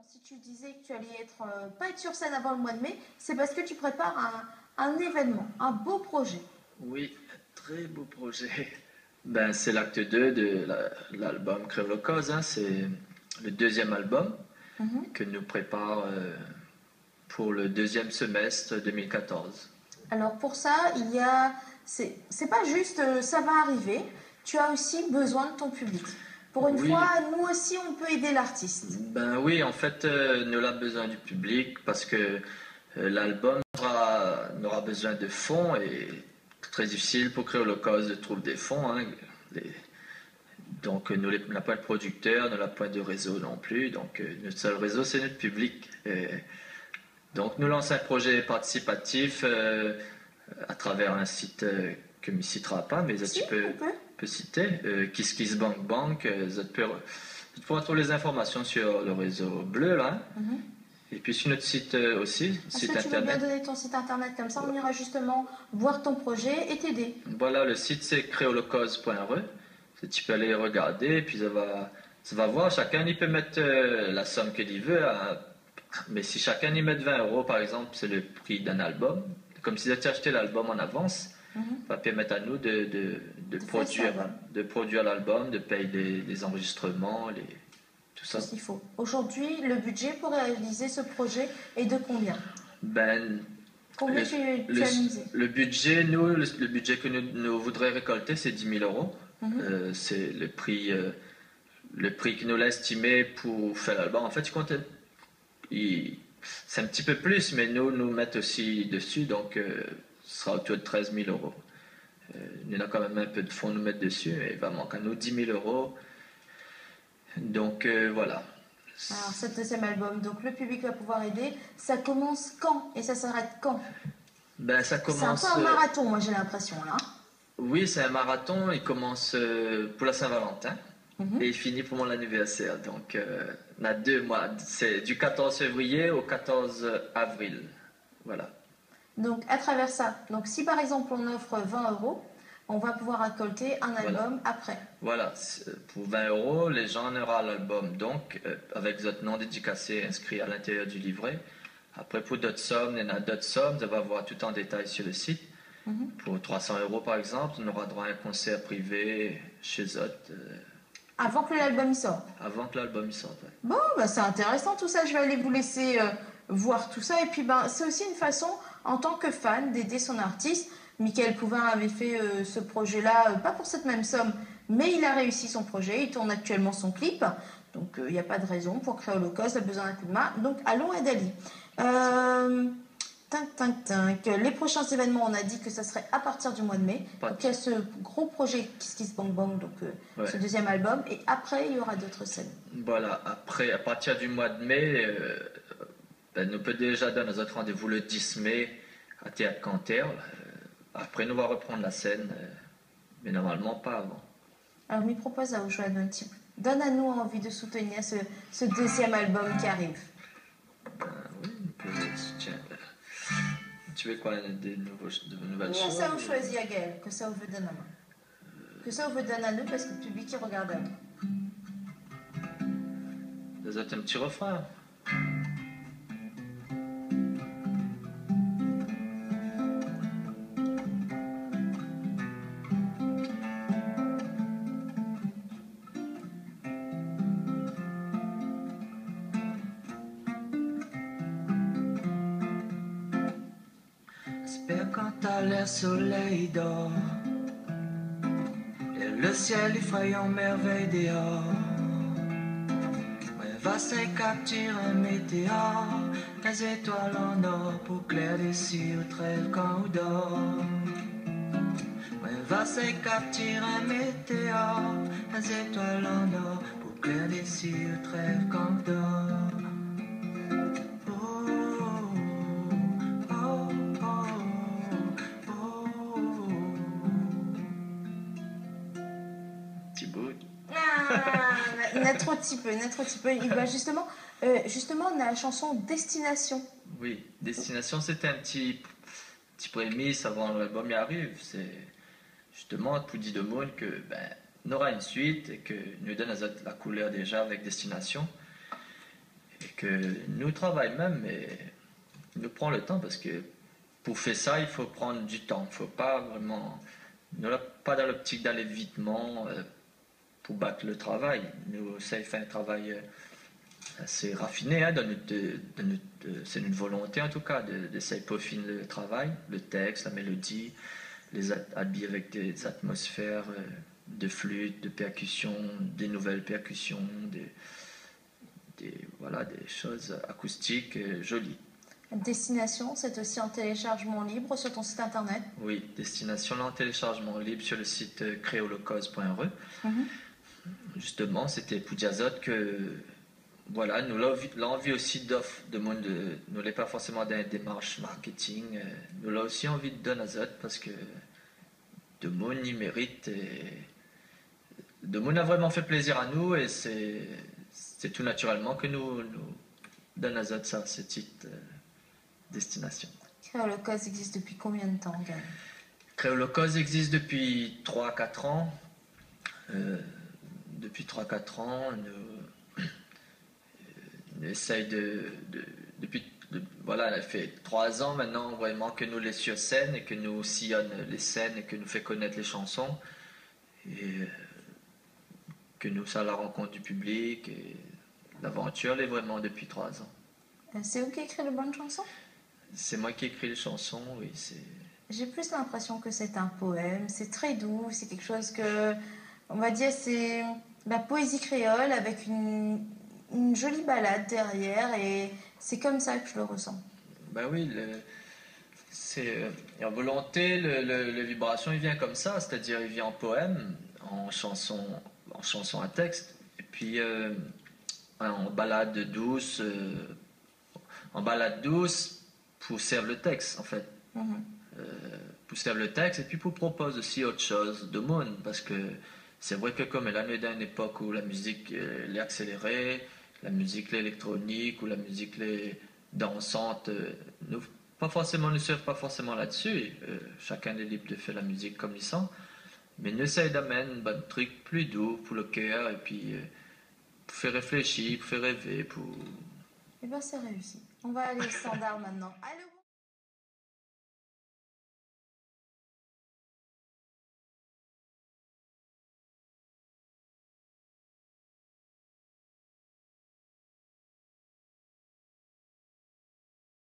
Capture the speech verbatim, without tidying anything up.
Si tu disais que tu allais être, euh, pas être sur scène avant le mois de mai, c'est parce que tu prépares un, un événement, un beau projet. Oui, très beau projet. Ben, c'est l'acte deux de la, l'album Kréolokoz, hein. C'est le deuxième album Mhm. que nous prépare, euh, pour le deuxième semestre deux mille quatorze. Alors pour ça, il y a, c'est, c'est pas juste, euh, ça va arriver, tu as aussi besoin de ton public. Pour une Oui. fois, nous aussi, on peut aider l'artiste. Ben oui, en fait, euh, nou la bezoin du public parce que, euh, l'album nora, nora bezoin de fonds et très difficile pour Kréolokoz de trouver des fonds, hein. Les, Donc, euh, nou lé, nou na poin de producteur, nou na poin de réseau non plus. Donc, euh, notre seul réseau, c'est notre public. Et donc, nou lans un projet participatif, euh, à travers un site, euh, que mi sitera pas, mais Si, tu peux, on peut. peux citer, euh, Kiss Kiss Bank Bank, euh, zot pé, zot pourra trouver les informations sur le réseau bleu, là, hein. Mhm. Et puis sur notre site, euh, aussi, Est-ce site que tu veux bien internet. donner ton site internet, comme ça, on Ouais. ira justement voir ton projet et t'aider. Voilà, le site, c'est créolokoz point R E. Tu peux aller regarder, et puis ça va, ça va voir. Chacun, il peut mettre, euh, la somme qu'il veut, hein. Mais si chacun y met vingt euros, par exemple, c'est le prix d'un album. Comme si tu achetais l'album en avance, Mhm. ça va permettre à nous de, de, de De faire produire, ça, ouais. de produire l'album, de payer les, les enregistrements, les, tout ça. Tout ce qu'il faut. Aujourd'hui, le budget pour réaliser ce projet est de combien ? Ben, Combien le, tu, tu le, as misé ? le budget, nou, le, le budget ke nou, nou voudré rékolté, sé dix mil euros. Mhm. Euh, sé le pri, euh, le pri ke nou la estimé pou fé l'album. An fèt, i kont, i, sé in ti pé plis, mé nou, nou mèt osi dési, donk, euh, sra otour de trèz mil euros. Euh, nou na kan mèm in pé de fon nou mèt dési, mé i va mank anou dix mil euros. Donk, euh, voilà. Alors, ce deuxième album, donc le public va pouvoir aider. Ça commence quand et ça s'arrête quand ? Ben, ça C'est un commence, peu un euh, marathon, moi, j'ai l'impression, là. Oui, c'est un marathon. Il commence, euh, pour la Saint-Valentin Mhm. et il finit pour mon anniversaire. Donc, euh, on a deux mois. C'est du quatorze février au quatorze avril. Voilà. Donc, à travers ça, donc si par exemple on offre vingt euros, on va pouvoir récolter un Voilà. album après. Voilà, c'est, pour vingt euros, les gens auront l'album, donc, euh, avec zot nom dédicacé inscrit à l'intérieur du livret. Après, pour d'autres sommes, il y en a d'autres sommes, on va voir tout en détail sur le site. Mhm. Pour trois cents euros, par exemple, on aura droit à un concert privé chez zot, euh, Avant que l'album sorte. Avant que l'album sorte, ouais. Bon, bah, c'est intéressant tout ça. Je vais aller vous laisser, euh, voir tout ça. Et puis, ben, c'est aussi une façon, en tant que fan, d'aider son artiste. Michael Couvin avait fait, euh, ce projet-là, euh, pas pour cette même somme, mais il a réussi son projet. Il tourne actuellement son clip. Donc, euh, il n'y a pas de raison pour Kréolokoz, a besoin d'un coup de main. Donc, allons aider Ali. Euh, Tinc, tinc, tinc. Les prochains événements, on a dit que ça serait à partir du mois de mai. Pas Donc, il y a ce gros projet Kiss Kiss Bank Bank, donc, euh, Ouais. ce deuxième album. Et après, il y aura d'autres scènes. Voilà, après, à partir du mois de mai, euh, ben, nou pé déza donn azot randévou le dix mai à Théâtre Canterre. Euh, après, nou va reprann la scène, euh, mais normalement pas avant. Alors, mi propoz aou, Joanne, un petit, donne à nous envie de soutenir ce, ce deuxième album qui arrive. Ben oui, nou pé soutien. Tu veux quoi, des nouveaux, de nouvelles choses ? Kosa ou choisi, Gaël ? Kosa ou vé donn amoin ? Kosa ou vé donn anou, parske le piblik i rogard anou. Zot in ti refrin. Èspèr kan talèr solèy i dor é le sièl i fé in mèrvèy déor. Moin va sèy kaptir in météor, in zétoil an or pou klèr dési out rèv kan ou dor. Moin va sèy kaptir in météor, in zétoil an or pou klèr dési out rèv kan ou dor. Oh, oh, oh, oh, oh. Ti bout. Ah, na, na tro ti pé, na tro ti pé. Eh ben, justement, euh, justement, on a la chanson Destination. Oui, Destination, c'était un petit, petit prémisse avant l'album i ariv. C'est justement pour dire au monde que, ben, on aura une suite et que nou donn azot la couleur déjà avec Destination. Et Ke nou travay mèm, mé nou pran le tan, parske pou fé sa, i fo pran du tan. Fo pa vréman, nou lé pa dan loptik d'alé vitman, euh, pou bat le travay. Nou éséy fé in travay, euh, asé rafiné, hein, dan nout, dan nout, euh, sé nout volonté, an tou ka, de, d'éséy pofine le travay, le tèks, la mélodi, lé at-, abiy avèk dé atmosfèr, euh, de flit, de pèrkision, dé nouvèl pèrkision, dé, dé, voilà, dé shoz akoustik, euh, zoli. Destination, c'est aussi en téléchargement libre sur ton site internet ? Oui, Destination lé an téléchargman lib sur le site, euh, créolocoz point R E. Mhm. Justement, sété pou dir azot ke, voilà, nou la anvi, la anvi osi d'of de moun, de, nou lé pa forséman dan in démarsh marketing, euh, nou la osi anvi donn azot parske de moun i mérit, é de moun la vréman fé plézir anou, é sé, sé tou natirèlman ke nou, nou donn azot sa, se tit, euh, Destination. Créolocoz existe depuis combien de temps, Gaël ? Créolocoz existe depuis trois, quatre ans. Euh, depuis trois, quatre ans, nou, euh, nou éséy de, de, depi, de, voilà, sa fé trois ans maintenant, vréman, ke nou lé sur sèn é ke nou siyone lé sèn é ke nou fé konèt lé shanson. É, euh, ke nou sa la rankont du piblik, é lavantir lé vréman depi trois ans. Euh, c'est vous qui écrit les bonnes chansons ? Sé moin ki ékri lé shanson, oui, sé... J'ai plus l'impression que c'est un poème, c'est très doux, c'est quelque chose que, on va dire, c'est la poésie créole avec une, une jolie ballade derrière, et c'est comme ça que je le ressens. Ben oui, le, sé, euh, an volonté, le, le, le vibrasion, i vien konmsa, sétadir i vien an poèm, an shanson, an shanson a tèks, épi, euh, an balad dous, euh, an balad dous pou sèrv le tèks, an fèt. Mhm. Euh, pou sèrv le tèks, épi pou propoz osi ot shoz de moun, parske sé vré ke konm la, nou lé dan in épok ou la mizik, euh, lé akséléré, la mizik lé élèktronik, ou la mizik lé dansant, euh, nou, pa forséman, nou sèrv pa forséman la-dsi, euh, shakinn lé lib de fé la mizik konm li san, mé nou éséy d'amenn bann trik pli dou pou le kèr, épi, euh, pou fé réfléshi, pou fé rèvé, pou... Eh ben, c'est réussi. On va aller au standard maintenant. Allô ?